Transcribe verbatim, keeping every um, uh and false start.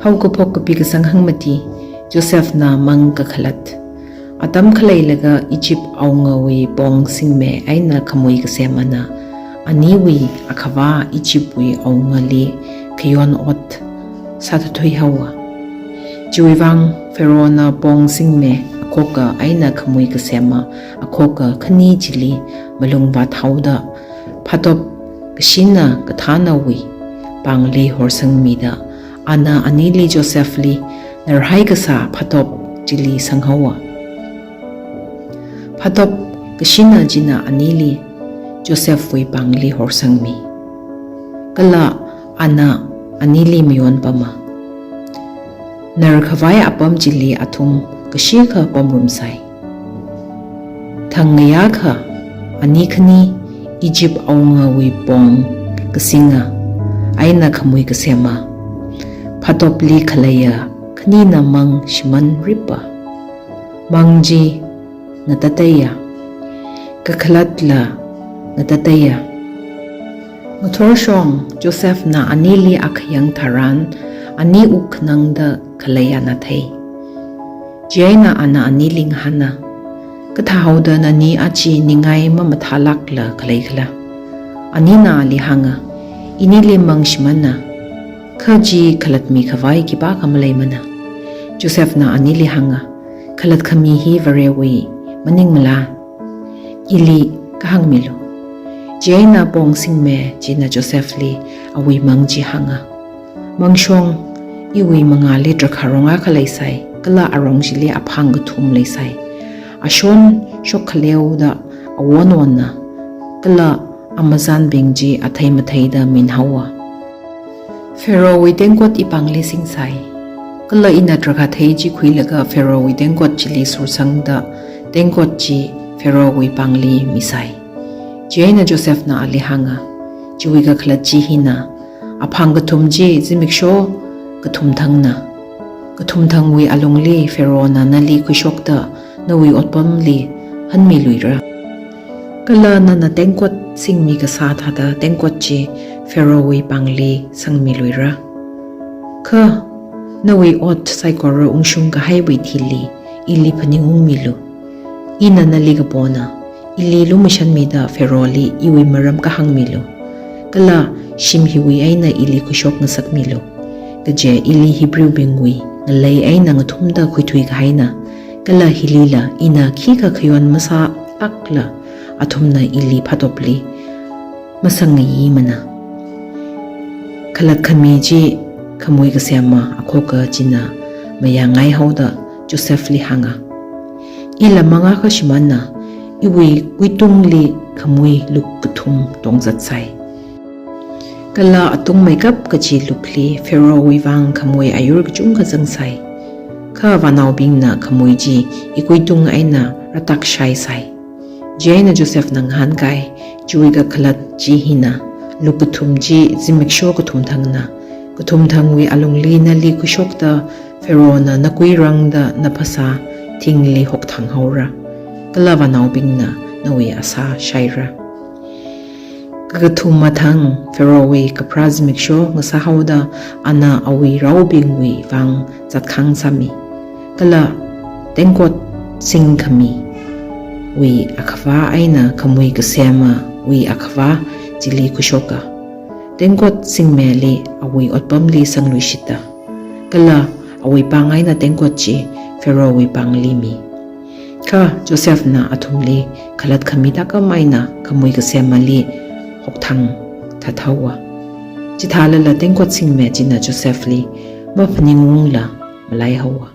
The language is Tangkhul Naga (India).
Haokaphok kapi kasang hangmati, Josephna mang kakhalat. Atam khaleilaga Egypt awungawui pong singme eina khamui kasemana aniwui akhava Egyptwui awungali khayon ot sāthathui haowa. Chiwui vang Pharaohna pong singme akhoka eina khamui kasema akhoka khani chili malung vāthaoda, phatop kashina kathānawui pāngli horsangmida, ana anili Josephli narhai kasā phatop chili sanghaowa. Phatop kashina china anili Josephwui pāngli horsangmi. Kala ana anili mayon pama. Narkhavai apam chili athum kashikha pamrumsai. Thang ngayākha ani khani Egypt awungawui pong kasinga eina khamui kasema phatopli khaleiya khanina mang shimānripa. Mang chi ngatateiya, kakhalatla ngatateiya. Ngathorshong Josephna anili akhayang tharan ani wuk khanangda khaleiya ana thei. Chieina ana anili ngahāna, kathāhaoda nani aja ningai mamathālākla khaleikhala? Anina ali hānga, inili mang shimāna, kha chi khalatmi khavai khipākha maleimana. Josephna anili hānga, khalatkhami hi Varewui maningmala? Ili kahāngmilu. Chieina pong singme china Josephli awui mang chi hānga, mangshong, iwui mangāli drakharong akha leisai, kala arong chili aphang kathum leisai. Ashon shokkhaleo da awon wonna, kala amazanbing chi athei matheida minhaowa. Pharaohwui tengkot ipāngli singsai. Kala ina drakhathei chi khuilaga Pharaohwui tengkot chili sursangda tengkot chi Pharaohwui pāngli misai. Chieina Josephna ali hānga, chiwui kakhalat chi hina, aphang kathum chi zimiksho kathumthangna. Kathumthangwui alungli Pharaohna nali khuishokta nawui otpamli hanmiluira. Kala nana tengkot singmi kasā thāda tengkot chi Pharaohwui pāngli sangmiluira. Kha nawui ot saikora ungshung kahaiwui thili ili phaningungmilu. Ina nali kapona, ili lumashanmida Pharaohli iwui maram kahāngmilu. Kala shim hiwui eina ili khuishok ngasakmilu. Kaje ili Hebrewbingwui ngalei eina ngathumda khuithui kahaina. Kala hilila ina khikha khayon masālākla athumna ili phatopli masangayimana. Khalatkhami chi khamui kasema akhoka china mayāngai haoda Josephli hānga, ila mang akha shimāna, iwui kuitungli khamui luk kathum tongzatsai. Kala atungmeikap kachi lukli Pharaohwui vang khamui ayur kachungkha zangsai. Kha vānaobingna khamui chi ikuitung eina ratak shaisai. Chieina Josephna ngahānkai, chiwui kakhalat chi hina, luk kathum chi zimiksho kathumthangna. Kathumthangwui alungli nali khuishokta Pharaohna nakuirangda naphasā thingli hokthang haora. Kala vānaobingna nawui asā shaira. Kakathuma thang Pharaohwui kapharā zimiksho ngasā haoda ana awui raobingwui vang zatkhang sāmi. Kala tengkot singkhamiwui akhava eina khamui kasemawui akhava chili khuishoka. Tengkot singmeli awui otpamli sangluishitta. Kala awui pāng eina tengkot chi Pharaohwui pāngli mi. Kha Josephna athumli khalatkhami thākam eina khamui kasemali hokthang thathaowa. Chithālala tengkot singme china Josephli maphaningungla malaihaowa.